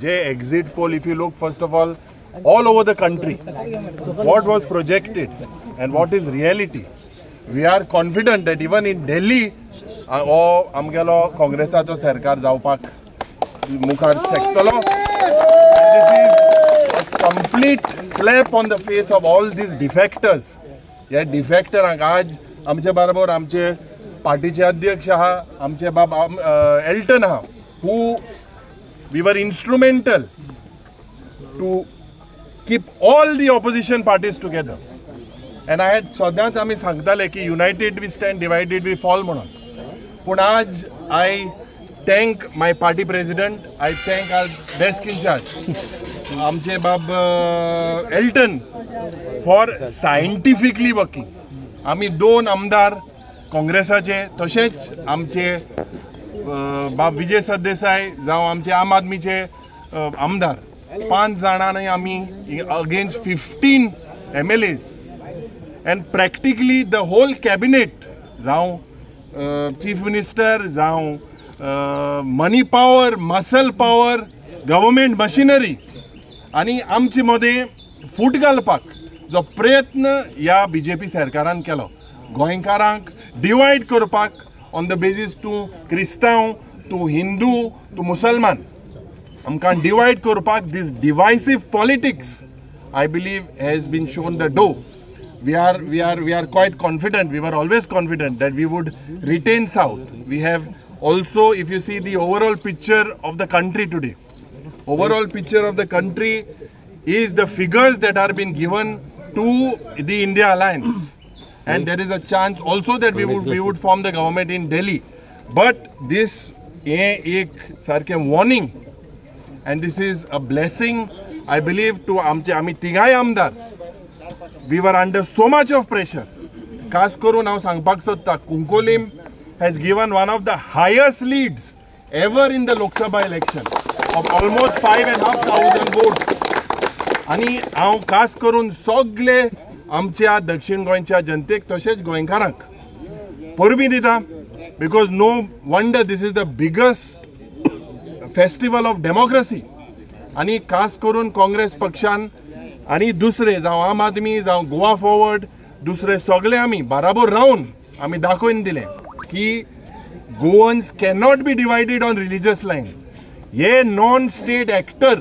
J exit poll, if you look first of all all over the country, what was projected and what is reality, we are confident that even in Delhi हो आमगेलो काँग्रेसाचो सरकार जावपाक मुखार शकतलो. This is a complete slap on the face of all these defectors. ह्या डिफेक्टरांक आज आमचे बरोबर आमचे पार्टीचे अध्यक्ष आहा, आमचे बाब एल्टन आहा, who we were instrumental to keep all the opposition parties together. And I had सदांच आमी सांगताले की united we stand, divided we fall म्हणून. पूण आज I thank my party president, I thank our desk incharge आमचे बाब एल्टन फॉर सायंटिफिकली वर्किंग. आमी 2 आमदार काँग्रेसाचे, तशेंच आमचे बाब विजय सरदेसाय जावं आमचे आम आदमीचे आमदार 5 जाणांनी आमी against 15 MLAs and practically the whole cabinet, जावं चीफ मिनिस्टर, जावं money power, muscle power, government machinery आनी आमचे मदें फूट घालपाक जो प्रयत्न ह्या बीजेपी सरकारान केलो, गोंयकारांक डिवायड करपाक ऑन the basis तूं क्रिस्तांव, तूं हिंदू, तूं मुसलमान, आमकां डिवायड करपाक this divisive politics I believe has been shown the door. We are quite confident. We were always confident that we would retain South. We have also, if you see the overall picture of the country today, overall picture of the country is the figures that are being given to the India Alliance, and there is a chance also that we would form the government in Delhi. But this ek sarke warning, and this is a blessing, I believe, to आमचे आमी तिगाय आमदार. We were under so much of pressure. खास करून हांव सांगपाक सोदता, Cuncolim has given one of the highest leads ever in the Lok Sabha election of almost 5,500 votes. आनी हांव खास करून सगळे आमच्या दक्षिण गोंयच्या जनतेक तशेंच गोंयकारांक परबीं दिता, because no wonder this is the biggest festival of democracy. आनी खास करून काँग्रेस पक्षान आनी दुसरे जावं आम आदमी, जावं गोवा फॉरवर्ड, दुसरे सगळे आमी बराबर रावन आमी दाखोवन दिलें की Goans cannot be divided on religious lines. हे non state actor,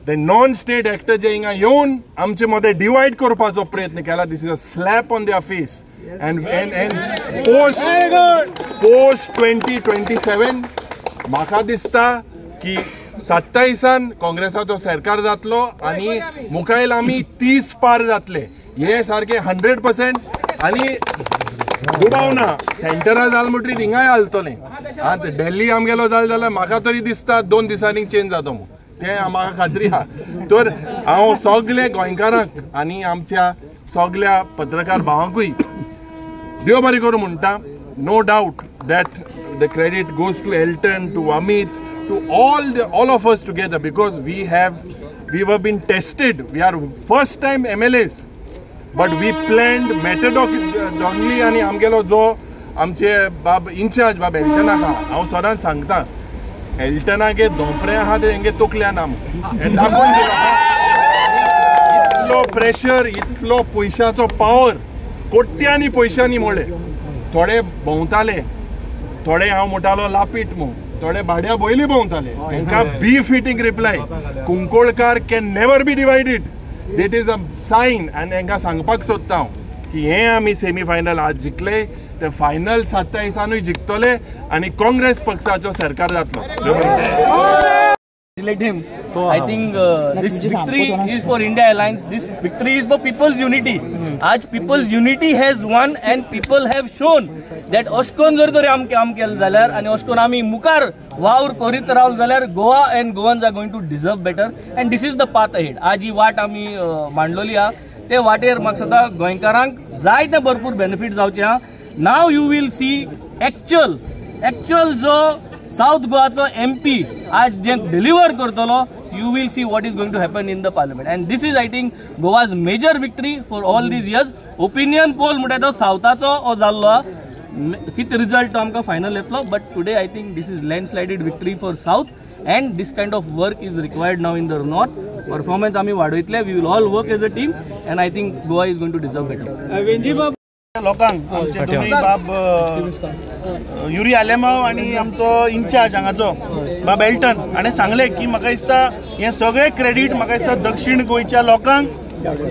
the non state actor जे हिंगा येवन आमचे मदें डिवायड करपाचो प्रयत्न केला, this is a slap on their face. And and and post 2027 म्हाका दिसता की 27 काँग्रेसाचो सरकार जातलो आनी मुखायल आमी 30 पार जातले, हे सारके 100%. आनी दुबाव ना, सेंटरा जाल म्हणटरीत हिंगाय हालतलें. आतां दिल्ली आमगेलो जालें जाल्यार म्हाका तरी दिसता 2 दिसांनी चेंज जातो म्हूण, तें म्हाका खात्री आहा. तर हांव सगळे गोंयकारांक आनी आमच्या सगळ्या पत्रकार भावांकूय देव बरें करूं म्हणटा. No doubt that the credit goes to Elton, to Amit, to all of us together, because we have been tested. We are first time MLAs, but we planned methodically. आनी आमगेलो जो आमचे बाब इन्चार्ज बाब एल्टन आहा, हांव सदांच सांगता एल्टनागे दोंपरे आहा ते हेंगे तोकल्यान आम हें दाखोवन दिलां. इतलो प्रेशर, इतलो पयशाचो पावर, कोट्यांनी पयशांनी मोडले. थोडे भोंवताले, थोडे हांव म्हणटालो लापीट म्हूण, थोडे भाड्या बोयली भोंवताले. हेंकां be fitting reply, Kunkolkar can never be divided, that is a sign. आनी हेंकां सांगपाक सोदता हांव की हें आमी सेमी फायनल आज जिखले, ते फायनल 27 जिखतले आनी काँग्रेस पक्षाचो सरकार जातलो. Congratulate him. I think this victory is for India Alliance. This victory is for people's unity. आज people's unity has won and people have shown that अशकोन जर तरी आम काम केलें जाल्यार आनी अशकोन आमी मुखार वावर करीत रावले जाल्यार Goa and Goans are going to deserve better, and this is the path ahead. आज ही वाट आमी मांडलोली आहा, ते वाटेर म्हाका दिसता गोंयकारांक जाय ते भरपूर बेनिफीट जावचे आहा. Now you will see actual जो साऊथ गोवाचो एमपी आज जे डिलिव्हर करतलो, you will see what is going to happen in the parliament. And this is I think Goa's major victory for all these years. Opinion poll म्हणटा तो सावथाचो हो जाल्लो आहा, कितें result तो आमकां फायनल येतलो, but today I think this is landslided victory for south. And this kind of work is required now in the north. Performance आमी वाडयतले. We will all work as a team and I think Goa is going to deserve better. लोकांक आमचे दोनूय बाब युरी आलेमाव आनी आमचो in-charge हांगाचो बाब Elton हाणें सांगलें की म्हाका दिसता हें सगळें क्रेडीट म्हाका दिसता दक्षिण गोंयच्या लोकांक,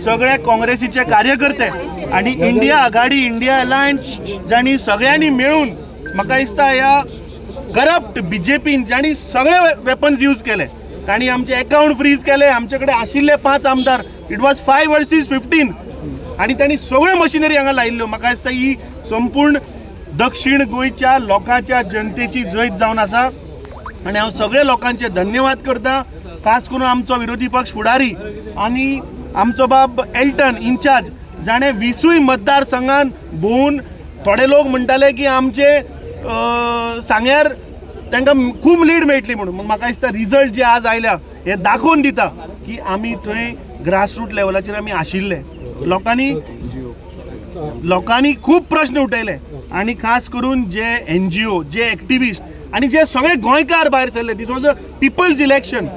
सगळे काँग्रेसीचे कार्यकर्ते आनी इंडिया आघाडी, इंडिया अलायन्स जांणी सगळ्यांनी मेळून म्हाका दिसता ह्या करप्ट बीजेपीन जांणी सगळे वेपन्स यूज केले, तांणी आमचे अकाउंट फ्रीज केले. आमचे कडेन आशिल्ले 5 आमदार, it was 5 versus 15 आनी तांणी सगळ्यो मशिनरी हांगा लायिल्ल्यो. म्हाका दिसता ही संपूर्ण दक्षिण गोंयच्या लोकांच्या जनतेची जैत जावन आसा आनी हांव सगळे लोकांचे धन्यवाद करता, खास करून आमचो विरोधी पक्ष फुडारी आनी आमचो बाब एल्टन इन्चार्ज जाणें 20 मतदारसंघान भोंवून थोडे लोक म्हणटाले की आमचे सांग्यार तांकां खूब लीड मेळटली म्हणून. म्हाका दिसता रिजल्ट जे आज आयल्या हे दाखोवन दिता की आमी थंय ग्रासरूट लेवलाचेर आमी आशिल्ले. लोकांनी खूब प्रश्न उठयले आनी खास करून जे एनजीओ, जे एक्टिविस्ट आनी जे सगळे गोंयकार भायर सरले, this was a people's election.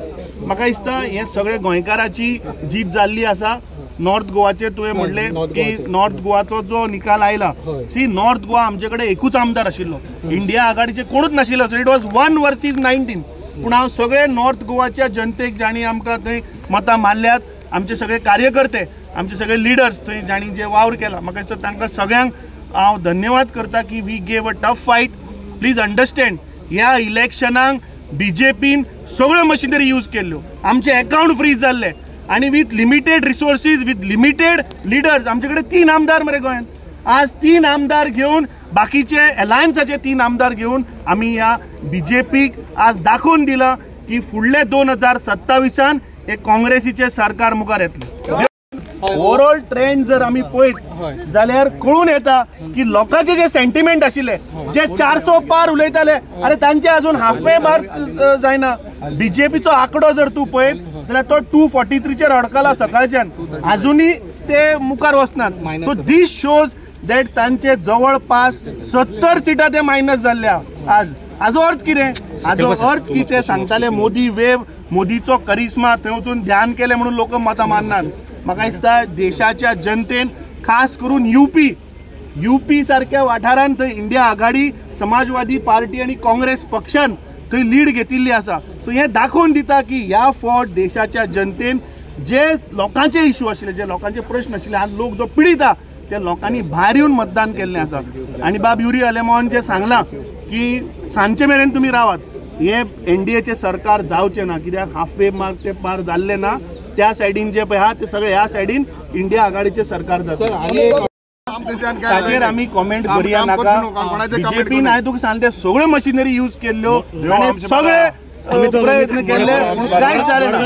म्हाका दिसता हे सगळे गोंयकाराची जीत जाल्ली आसा. नॉर्थ गोवाचे तुवें म्हणलें की नॉर्थ गोवाचो जो निकाल आयला, सी नॉर्थ गोवा आमचे कडेन एकूच आमदार आशिल्लो, इंडिया आघाडीचे कोणूच नाशिल्लो. So it was 1 versus 19. पूण हांव सगळे नॉर्थ गोवाच्या जनतेक जांणी आमकां थंय मतां मारल्यात, आमचे सगळे कार्यकर्ते, आमचे सगळे लिडर्स थंय जांणी जे वावर केला, म्हाका दिसता तांकां सगळ्यांक हांव धन्यवाद करता की we gave a tough fight. Please understand, ह्या इलेक्शनाक बीजेपीन सगळ्यो मशिनरी यूज केल्ल्यो, आमचे अकाउंट फ्रीज जाल्ले आनी with limited resources, with limited leaders. आमचे कडेन 3 आमदार मरे गोंयांत, आज 3 आमदार घेवन बाकीचे अलायन्साचे 3 आमदार घेवन आमी ह्या बीजेपीक आज दाखोवन दिलां की फुडले 2027 हे काँग्रेसीचे सरकार मुखार येतले. ओवरऑल ट्रेंड जर आमी पळयत जाल्यार कळून येता की लोकांचे जे सेंटिमेंट आशिल्ले, जे 400 पार उलयताले, अरे तांचे अजून हाफवे मार जायना. बीजेपीचो आंकडो जर तूं पळयत जाल्यार तो 243चेर अडकला सकाळच्यान, अजूनय ते मुखार वचनात. सो these shows that तांचे जवळपास 70 सिटां ते मायनस जाल्ल्या आज. हाजो अर्थ कितें? हाजो अर्थ की ते सांगताले मोदी वेव, मोदीचो करिश्मा, थंय वचून ध्यान केलें म्हणून लोक मतां मारनात. म्हाका दिसता देशाच्या जनतेन खास करून युपी सारक्या वाठारांत थंय इंडिया आघाडी, समाजवादी पार्टी आनी काँग्रेस पक्षान थंय लीड घेतिल्ली आसा. सो हें दाखोवन दिता की ह्या फावट देशाच्या जनतेन जे लोकांचे इशू आशिल्ले, जे लोकांचे प्रश्न आशिल्ले, आज लोक जो पिडीत आहा त्या लोकांनी भायर येवन मतदान केल्लें आसा. आनी बाब युरी आलेमावान जें सांगलां की सांजचे मेरेन तुमी रावात, हे एनडीएचें सरकार जावचें ना, कित्याक हाफ वे मार्क ते पार जाल्ले ना. त्या सायडीन जे पळय आहा ते सगळे ह्या सायडीन इंडिया आघाडीचें सरकार जाता. ताचेर आमी कॉमेंट करुया नाका. बीजेपीन हांवें तुका सांगलें सगळ्यो मशिनरी यूज केल्ल्यो आनी सगळे प्रयत्न केल्ले, कांयच जालें ना.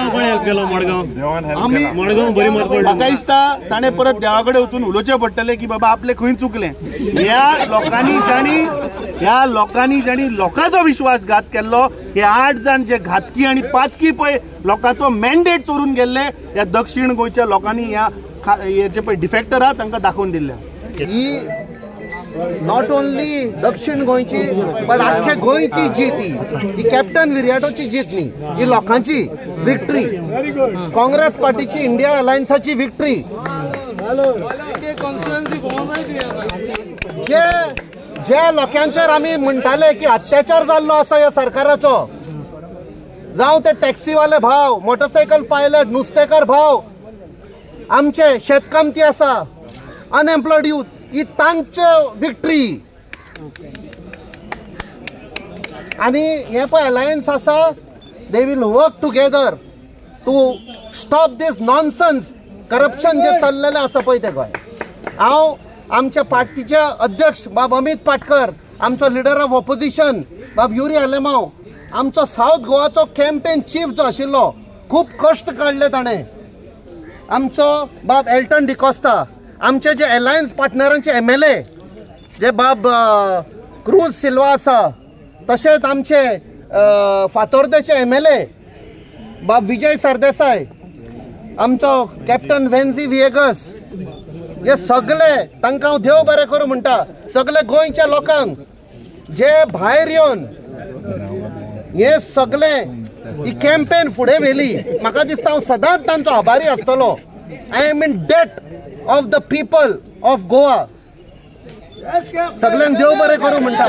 म्हाका दिसता ताणें परत देवा कडेन वचून उलोवचें पडटलें की बाबा आपलें खंय चुकलें. ह्या लोकांनी जांणी लोकांचो विश्वासघात केल्लो, हे 8 जाण जे घातकी आनी पातकी पळय लोकांचो मॅन्डेट चोरून गेल्ले, ह्या दक्षिण गोंयच्या लोकांनी ह्या हे जे पळय डिफेक्टर आहा तांकां दाखोवन दिल्ले. ही not only दक्षिण गोंयची पण आख्या गोंयची जीत, ही कॅप्टन विरियाटोची जीत न्ही, ही लोकांची विक्ट्री, काँग्रेस पार्टीची, इंडिया अलायन्साची विक्ट्री. जे ज्या लोकांचेर आमी म्हणटाले की अत्याचार जाल्लो आसा ह्या सरकाराचो, जावं ते टॅक्सीवाले भाव, मोटरसायकल पायलट, नुस्तेकार भाव, आमचे शेतकामती आसा, अनएम्प्लॉयड यूथ, ही तांचे विक्ट्री. आनी हे पळय अलायन्स आसा, they will work together to stop this nonsense corruption जे चल्लेलें आसा पळय तें गोंय. हांव आमच्या पार्टीचे अध्यक्ष बाब अमित पाटकर, आमचो लिडर ऑफ ऑपोजिशन बाब युरी आलेमाव, आमचो सावथ गोवाचो कॅम्पेन चीफ जो आशिल्लो, खूब कश्ट काडले ताणें, आमचो बाब एल्टन डिकोस्ता, आमचे जे अलायन्स पार्टनरांचे MLA जे बाब क्रूज सिल्वा आसा, तशेंच आमचे फातोर्देचे MLA बाब विजय सरदेसाय, आमचो कॅप्टन वेन्झी विएगस, हे सगळे तांकां हांव देव बरें करूं म्हणटा. सगळे गोंयच्या लोकांक जे भायर येवन हे सगळे ही कॅम्पेन फुडें व्हेली. म्हाका दिसता हांव सदांच तांचो आभारी आसतलो. I am in debt of the people of Goa. सगळ्यांक देव बरें करूं म्हणटा.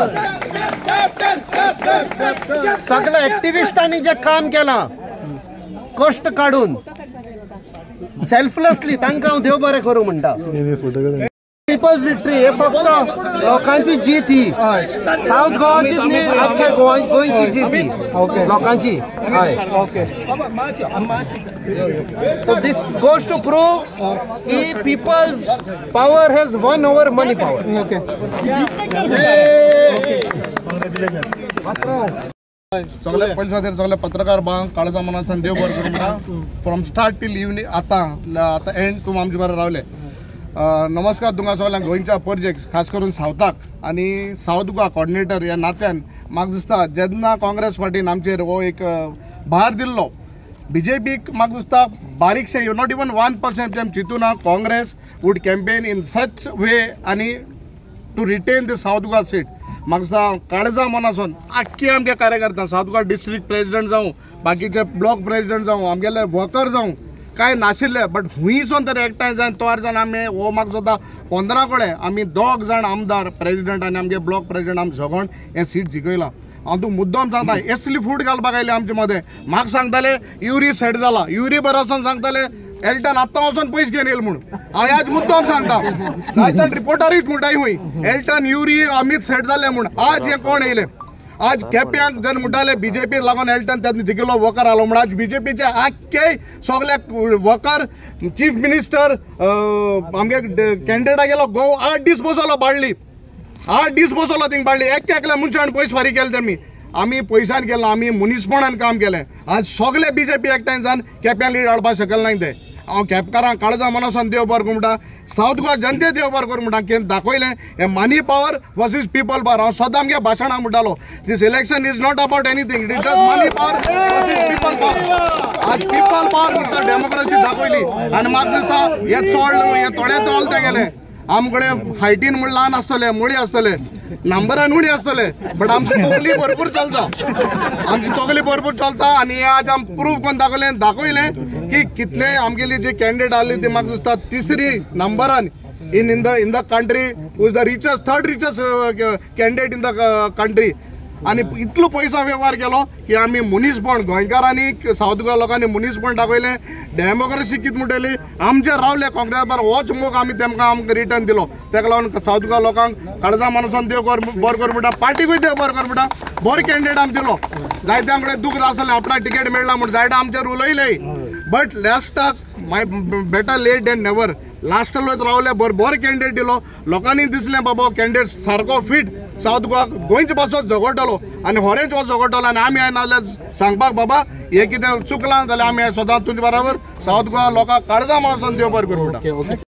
सगळ्या एक्टिविस्टांनी जे काम केलां कश्ट काडून सेल्फलेसली, तांकां हांव देव बरें करूं म्हणटा. पीपल्स विक्ट्री हे फक्त लोकांची जीत ही, सावथ गोवाची न्ही, आख्या गोंयची जीत ही लोकांची. हय, so this goes to prove की people's power has won over money power. सगळे पयलीं खातीर सगळे पत्रकार बांक काळजा मनासान देव बरें करूं म्हणटा. फ्रॉम स्टार्ट टील इवनींग आतां आतां एंड तूं आमचे बरें रावले. नमस्कार तुमकां सगळ्यांक. गोंयच्या पणजेक खास करून सावथाक आनी सावथ गोवा कॉर्डिनेटर ह्या नात्यान म्हाका दिसता जेन्ना काँग्रेस पार्टीन आमचेर हो एक भार दिल्लो बीजेपीक, म्हाका दिसता बारीकशें not even 1% आमी चिंतूना Congress would campaign in such way आनी to retain the South Goa seat. म्हाका दिसता काळजा मनासून आख्खे आमगे कार्यकर्ता सावथ गोवा डिस्ट्रिक्ट प्रेजिडेंट जावं, बाकीचे ब्लॉक प्रेजिडेंट जावं, आमगेले वर्कर जावं, काय नाशिल्ले बट हुंयसून तर एकठांय जावन तयार जावन आमी हो म्हाका सुद्दां 15 कडेन आमी 2 जाण आमदार प्रेजिडेंट आनी आमगे ब्लॉक प्रेजिडेंट आमी सगळ्यान हें सीट जिखयलां. हांव तुका मुद्दम सांगता, एसली फूट घालपाक आयले आमचे मदें. म्हाका सांगताले युरी सेट जाला, युरी बरो वचोन सांगताले एल्टन आत्तां वचोन पयशे घेवन येयल म्हूण. हांव आज मुद्दम सांगता, जायच्यान रिपोर्टरूच म्हणटाय खूंय एल्टन युरी अमीत सेट जाले म्हूण. आज हें कोण येयले? आज केप्यांक जेन्ना म्हणटाले बीजेपी लागून एल्टन तेन्ना जिखिल्लो वकर आलो म्हूण, आज बीजेपीचे आख्खे सगळे वकर चीफ मिनिस्टर आमगे कॅन्डिडेटा गेलो गोव 8 दीस बसवलो बाळ्ळी, 8 दीस बसवलो थिंग बाळ्ळी. एक एकल्या मनशान पयस फारीक केले तेमी. आमी पयशान केलें, आमी मनीसपणान काम केलें. आज सगळे बीजेपी एकठांय जावन केप्यां लीड हाडपाक शकले ना ते. हांव केपकारांक काळजा मनासून देव बरें करूं म्हणटा, सावथ गोवा जनते देव बरें करूं म्हणटा. कितें दाखयलें हें money power versus people power. हांव सदां आमगे भाशणां म्हणटालो, this election is not about anything, it is just money power versus people power. आज पीपल पावर म्हणटा डेमोक्रेसी दाखयली. आनी म्हाका दिसता हे चोड हे थोडे चलते गेले. आमकडे हायटीन म्हण ल्हान आसतले, मुळी आसतले, नंबरान उणी आसतले, बट आमची तकली भरपूर चलता, आमची तकली भरपूर चलता. आनी हे आज आम प्रूव करून दाखयलें दाखयलें की कितले आमगेली जी कॅन्डिडेट आहली ती म्हाका दिसता 3री नंबरान in in the in the country, who is the richest, 3rd richest candidate in the country. आनी इतलो पयसो वेव्हार केलो की आमी मनीसपण गोंयकारांनी सावथ गोवा लोकांनी मनीसपण दाखयलें. डेमोक्रेसी कितें म्हणटली आमचेर रावले काँग्रेस बार होच मोग आमी तेमकां आमकां रिटर्न दिलो. तेका लागून सावथ गोवा लोकांक काळजा मनासून देव बरें करूं म्हणटा, पार्टीकूय देव बरें करूं म्हणटा. बरो कॅन्डिडेट आमी दिलो. जायत्या कडेन दूख आसलें आपणाक तिकेट मेळ्ळा म्हूण, जायते आमचेर उलयले, बट लास्टाक my better late than never. लास्टाक रावले, बरो बरो कॅन्डिडेट दिलो. लोकांनी दिसलें बाबा कॅन्डिडेट सारको फिट सावथ गोवा गोंयचे पासून झगडटलो आनी होरेंच हो झगडटलो. आनी आमी नाजाल्यार सांगपाक बाबा हें कितें चुकलां जाल्यार आमी सदां तुमचे बराबर सावथ गोवा लोकांक काळजा मासून देव बरें करूं म्हणटा.